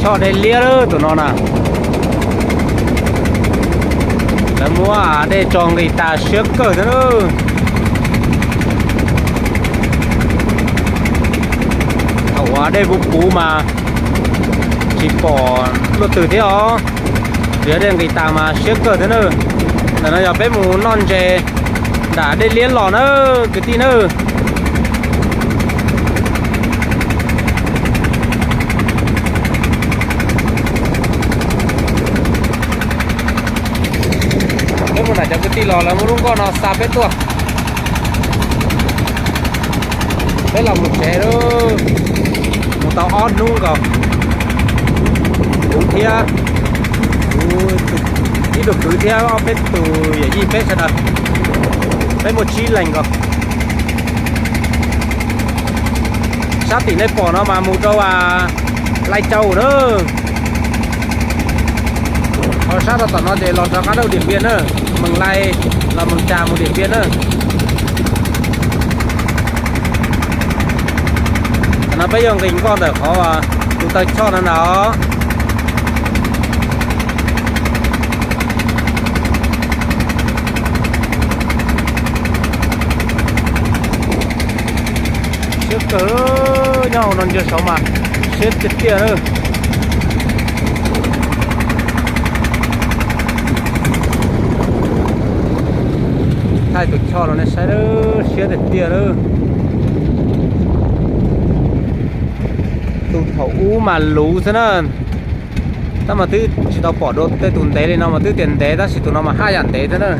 Choj dej liab lawm tus no na. Lawv muab dej tso nqis tas siab kawg thiab na. Thaum ua dej puv puv mas tsis pom luaj twg thiab os. Tsuas yog dej nqis tas mas siab kawg thiab na. Ntawm no yog peb mus noj ntses nram dej liab los na, kwv tij na. Peb mus nram cov kwv tij los lawv muab lub nkoj no xa peb tuaj. Peb los mus tsev lawm, mus tau ob hnub nkaus. Kuv thiab, kuv ib tug kwv thiab ob peb tus yawm yij peb sawv daws, peb muaj tsib leeg nkaus. Sab tim nej pom no mas mus rau Lai Châu na. Ho sab rau tom no ces los rov qab rau Điện Biên na, Mường Lay los Mường Chà mus Điện Biên na. Tam no peb yuav nqis nkoj ntawm qhov tus taw choj no ntag. Siab kawg, nyob hauv no ntsia saud mas siab tiag tiag na. Thaij tus choj rau nej saib, siab tiag tiag lawm. Tus thaum ub mas luv xwb na, tab mas twb tsis tau pom dua tej tus ntev li no mas twb tias ntev, tab sis tus no mas haj yam ntev thiab na.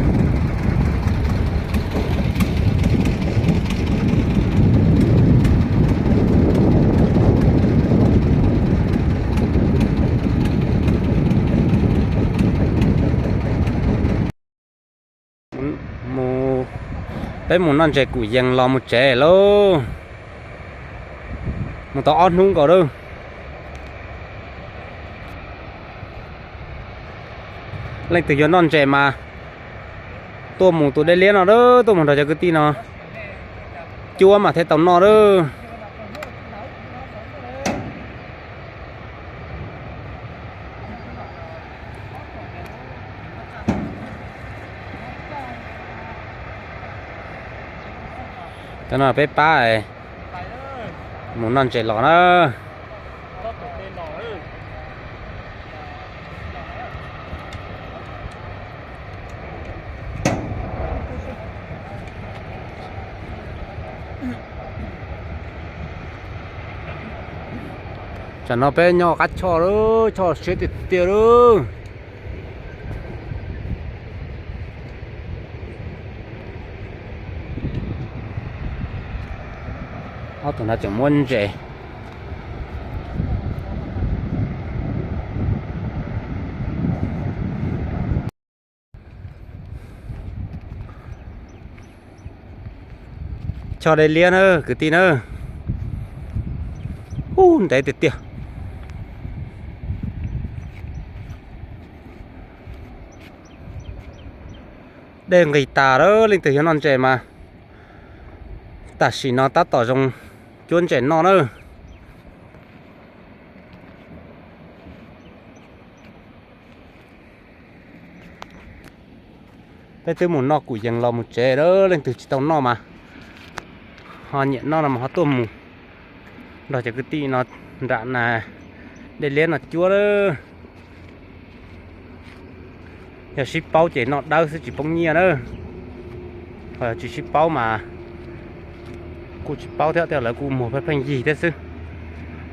Mus, peb mus noj ntses kum yees los mus tsev lauj. Mus tau ob hnub nkaus lawm. Leej twg yuav noj ntses mas tuaj mus tus dej liab no lawm, tuaj mus nrog cov kwv tij no cuab mas thiaj tau noj lawm. Cov no peb pab mus noj ntses los na. Tsam no peb nyob qab choj lawm, choj siab tiag tiag lawm. Ob tug no tseem muab ntses. Choj dej liab na kwv tij na. Ub, ntev tiag tiag. Dej nqis tas lawm, leej twg yuav noj ntses mas tam sim no tab tom zoo cuab ntses noj na. Peb twb mus noj kum yees los mus tsev lawm, leej twg tsis tau noj mas ho nyiam noj no mas ho tuaj mus nrog cov kwv tij no nram na, dej liab no cuab lawm. Yog sib paub ces noj dawb xwb tsis poob nyiaj na. Ho yog tsis sib paub mas kuj tsis paub thiab, tej lawv kuj muag pheej pheej yig thiab xwb.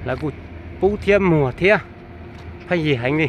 Lawv kuj pub thiab muag thiab, pheej yig heev li.